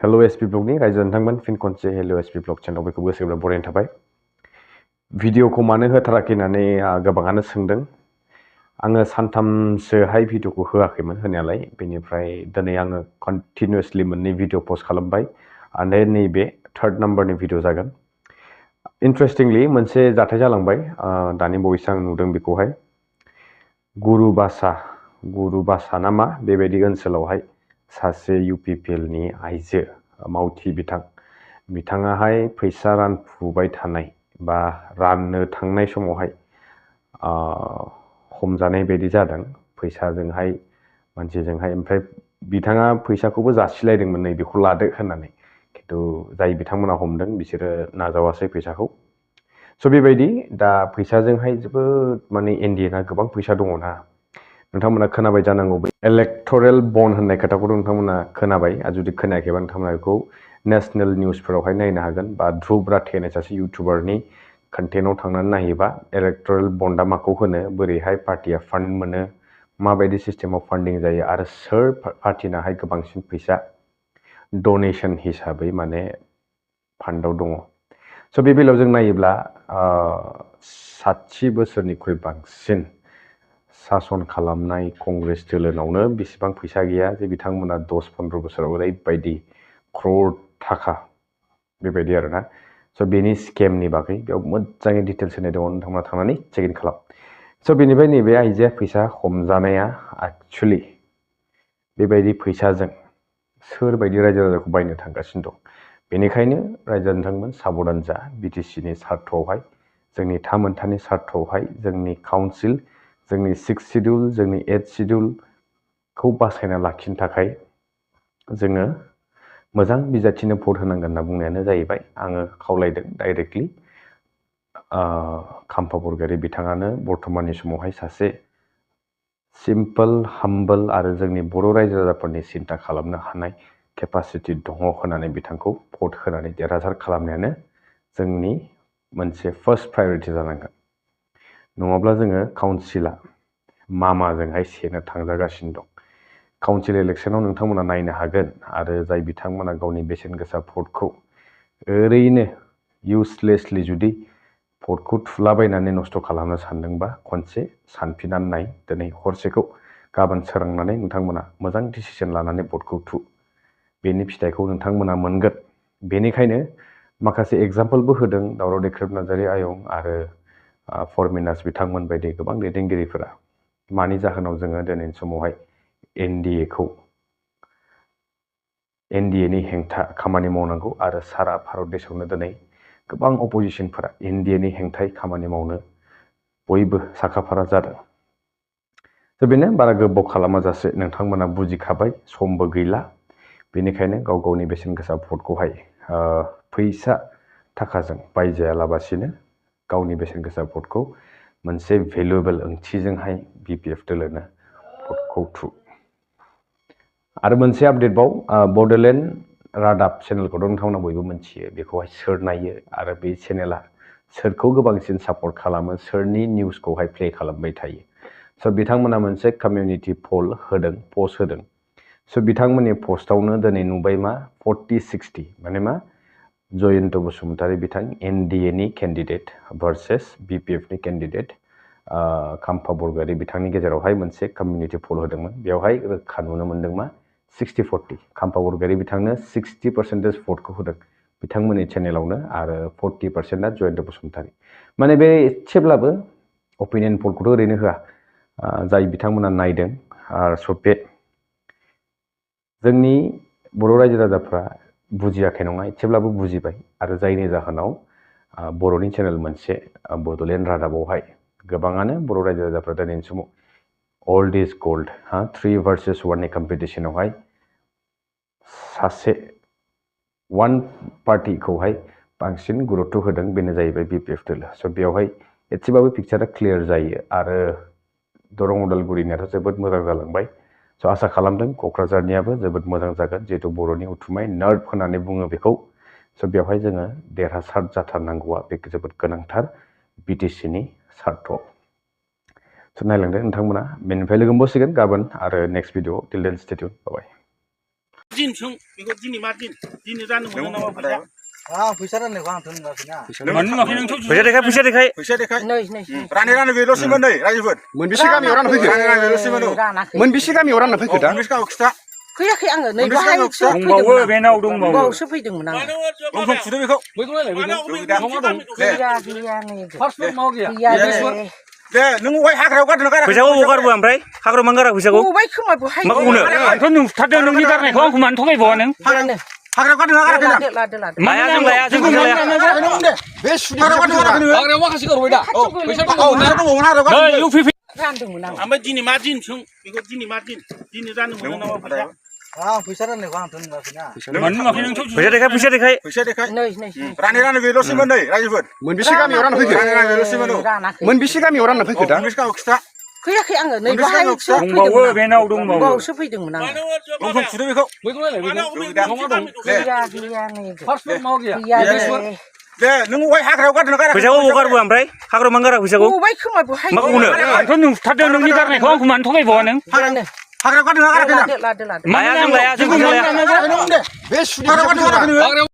Hello SP ब्लगनि रायजो नोंथांमोन फिन खनसे हेलो एसपी ब्लग चेनेलाव बयखौबो गोसो गोरबोनिफ्राय बरायनाय थाबाय। भिडिअखौ मानो होथाराखै होननानै गोबाङानो सोंदों। आङो सानथामसोहाय भिडिअखौ होआखैमोन होनायालाय, बेनिफ्राय दिनै आङो कन्टिनिउसलि मोननै भिडिअ पस्ट खालामबाय आरो नैबे थार्ड नाम्बारनि भिडिअ जागोन। इन्टारेस्टिंलि मोनसे जाथाय जालांबाय, दानि बावैसो आं नुदों बेखौहाय। गुरुबासा ना मा बेबायदि ओनसोलावहाय सासे UPPLनि आइजो मावथि बिथाङाहाय फैसा रानफुबाय थानाय बा राननो थांनाय समावहाय हमजानाय बायदि जादों फैसाजोंहाय मानसिजोंहाय। ओमफ्राय बिथाङा फैसाखौबो जासिलायदोंमोन नै बेखौ लादो होननानै, खिन्थु जाय बिथांमोना हमदों बिसोरो नाजावासै फैसाखौ। स' बेबायदि दा फैसाजोंहाय जोबोद माने इन्डियाना गोबां फैसा दङना। नोंथांमोना खोनाबाय जानांगौ इलेक्टरेल बन्ड होननाय खोथाखौथ' नोंथांमोना खोनाबाय, आरो जुदि खोनायाखैबा नोंथांमोना बेखौ नेसनेल निउसफोरावहाय नायनो हागोन, बा ध्रुब राथे होननाय सासे इउटुबारनि कन्टेन्टआव थांनानै नायोबा इलेक्टरेल बन्डआ माखौ होनो, बोरैहाय पार्टिया फान्ड मोनो, माबायदि सिस्टेमाव फान्डिं जायो, आरो सोर पार्टिनाहाय गोबांसिन फैसा डनेसन हिसाबै माने फान्डआव दङ। स' बे बेलायाव जों नायोब्ला 60 बोसोरनिख्रुइ बांसिन सासन खालामनाय कंग्रेस दोलोनावनो बेसेबां फैसा गैया जे बिथांमोना 10-15 बोसोराव ओरैबायदि क्रर थाखा बेबायदि आरोना। स' बेनि स्केमनि बागै बेयाव मोजाङै डिटेल्स होनाय दङ, नोंथांमोना थांनानै चेक इन खालाम। स' बेनिफ्राय नैबे आइजोआ फैसा हमजानाया एक्सुवेलि बेबायदि फैसाजों सोरबायदि रायजो राजाखौ बायनो थांगासिनो दं। बेनिखायनो रायजो नोंथांमोन साबधान जा, BTCनि सार्थआवहाय, जोंनि थामोनथानि सार्थआवहाय, जोंनि काउन्सिल, जोंनि 6 सिडिउल, जोंनि 8 सिडिउलखौ बासायना लाखिनो थाखाय जोङो मोजां बिजाथिनो भट होनांगोन होनना बुंनायानो जाहैबाय। आङो खावलायदों डाइरेक्टलि खाम्फा बरगयारी बिथाङानो बर्थमाननि समावहाय सासे सिम्पोल हाम्बल आरो जोंनि बर' रायजो राजाफोरनि सिन्था खालामनो हानाय केपासिटि दङ होननानै बिथांखौ भट होनानै देरहासार खालामनायानो जोंनि मोनसे फार्स्ट प्रायरिटि जानांगोन। नङाब्ला जोङो काउन्सिला मामाजोंहाय सेनो थांजागासिनो दं। काउन्सिल इलेक्सनाव नोंथांमोना नायनो हागोन, आरो जाय बिथांमोना गावनि बेसेन गोसा भटखौ ओरैनो इउसलेसलि जुदि भटखौ थुलाबायनानै नस्थ' खालामनो सानदोंबा खनसे सानफिननानै नाय। दिनै हरसेखौ गाबोन सोरांनानै नोंथांमोना मोजां डिसिसन लानानै भटखौ थु, बेनि फिथाइखौ नोंथांमोना मोनगोन। बेनिखायनो माखासे एग्जाम्पलबो होदों दावराव देख्रेब नार्जारि आयं आरो फरमिनास बिथांमोन बायदि गोबां दैदेनगिरिफोरा, मानि जाहोनाव जोङो दिनैनि समावहाय एनडिएनि हेंथा खामानि मावनांगौ, आरो सारा भारत देशआवनो दिनै गोबां अपोजिसनफोरा एनडिएनि हेंथायै खामानि मावनो बयबो साखाफारा जादों। स' बेनो, बारा गोबाव खालामाजासे नोंथांमोना बुजिखाबाय, समबो गैला। बेनिखायनो गाव गावनि बेसेन गोसा भटखौहाय फैसा थाखाजों बायजायालाबासिनो गावनि बेसेन गोसा भटखौ मोनसे भेलुएबल ओंथिजोंहाय BPF दोलोनो भटखौ थु। आरो मोनसे आपडेटबाव, बड'लेण्ड रादाब चेनेलखौथ' नोंथांमोना बयबो मिथियो, बेखौहाय सोर नायो आरो बे चेनेला सोरखौ गोबांसिन सापर्ट खालामो, सोरनि निउसखौहाय प्ले खालामबाय थायो। स' बिथांमोना मोनसे कमिउनिटि पस्ट होदों। स' बिथांमोननि पस्टआवनो दिनै नुबाय मा 40-60 माने मा, जयन्त बसुमतारी बिथां एनडिएनि केन्डिडेट भार्सेस BPFनि केन्डिडेट खाम्फा बरगयारी बिथांनि गेजेरावहाय मोनसे कमिउनिटि पल होदोंमोन। बेवहाय रोखा नुनो मोन्दों मा 60-40 खाम्फा बरगयारी बिथांनो 60% भटखौ होदों बिथांमोननि चेनेलावनो, आरो 40%आ जयन्त बसुमतारी। माने बे एसेब्लाबो अपिनियन पलखौथ' ओरैनो होआ, जाय बिथांमोना नायदों। स' बे जोंनि बर' रायजो राजाफ्रा बुजियाखै नङा, एसेब्लाबो बुजिबाय, आरो जायनि जाहोनाव बर'नि चेनेल मोनसे बड'लेण्ड रादाबावहाय गोबाङानो बर' रायजो राजाफ्रा दिनैनि समाव अल्ड इज गोल्ड 3 versus 1नि कम्पिटिसनावहाय सासे वान पार्टिखौहाय बांसिन गुरुत्व होदों, बेनो जाहैबाय BPF दोलो। स' बेवहाय एसेबाबो पिक्चारा क्लियार जायो, आरो दरं उदालगुरिनियाथ' जोबोद मोजां जालांबाय। स' आसा खालामदों क'क्राझारनियाबो जोबोद मोजां जागोन, जिहेतु बर'नि उथुमाय नार्भ होननानै बुङो बेखौ। स' बेवहाय जोङो देरहासार जाथारनांगौआ बे जोबोद गोनांथार BTCनि सार्थआव। स' नायलांदो नोंथांमोना। बेनिफ्राय लोगो मोनबावसिगोन गाबोन आरो नेक्स्ट भिडिअ। टिल देन स्टे टिउन, बाय बाय। दिन सों बेखौ दिनै मा दिन दिनै राननो मोनो नामा फैसा फैसा राननायखौ आंथ' नुवाखैना मोननो नोंथ' फैसा देखाय रानै बेल'सैमोन नै रायजोफोर मोनबेसे गामियाव रानना फैखो रानै बेल'सैमोन मोनबेसे गामियाव रानना फैखो दा मोनबेसे गामियाव खिथा फैयाखै आङो नै बाहायसो दंबावो बेनाव दंबावो बावसो फैदोंमोन आङो दंफां फुदो बेखौ गैया गैया नै दे नों बहाय हाग्रायाव गारदों गारा फैसाखौ बबाव गारबो ओमफ्राय हाग्रायाव मानो गारा फैसाखौ बबाय खोमा बहाय मा बुंनो आंथ' नुथारदों नोंनि गारनायखौ आंखौ मानो थगायबावा नों हाग्रायाव गारदों गाराखै नों लादो लाया जों लाया जों फैसा लाया बे सुदि हाग्रायाव गारदों गाराखै नों हाग्रायाव माखासे गारबाय दा फैसा दंबावोमोन हाग्रायाव नै गारदों इउ पि पि रानदोंमोन आं ओमफ्राय दिनै मा दिन सों बेखौ दिनै मा दिन दिनै राननो मोनो नामा फैसा फैसा राननायखौ आंथ' नुवाखैना मोननो नोंथ' फैसा देखाय फैसा देखाय नै रानै बेल'सैमोन नै रायजोफोर मोनबेसे गामियाव रानना फैखो रानै बेल'सैमोन मोनबेसे गामियाव रानना फैखो दा मोनबेसे गामियाव खिथा फैयाखै आङो नै बाहायसो दंबावो बेनाव दंबावो बावसो फैदोंमोन आङो दंफां फुदो बेखौ गैया गैया नै गैया दे नों बहाय हाग्रायाव गारदों गाराखै फैसाखौ बबाव गारबो ओमफ्राय हाग्रायाव मानो गारा फैसाखौ बबाय खोमा बहाय मा बुंनो आंथ' नुथारदों नोंनि गारनायखौ आंखौ मानो थगायबावा नों हाग्रायाव गारदों गाराखै नों लादो लाया जों लाया जों फैसा लाया बे सुदि हाग्रायाव गारदों गाराखै नों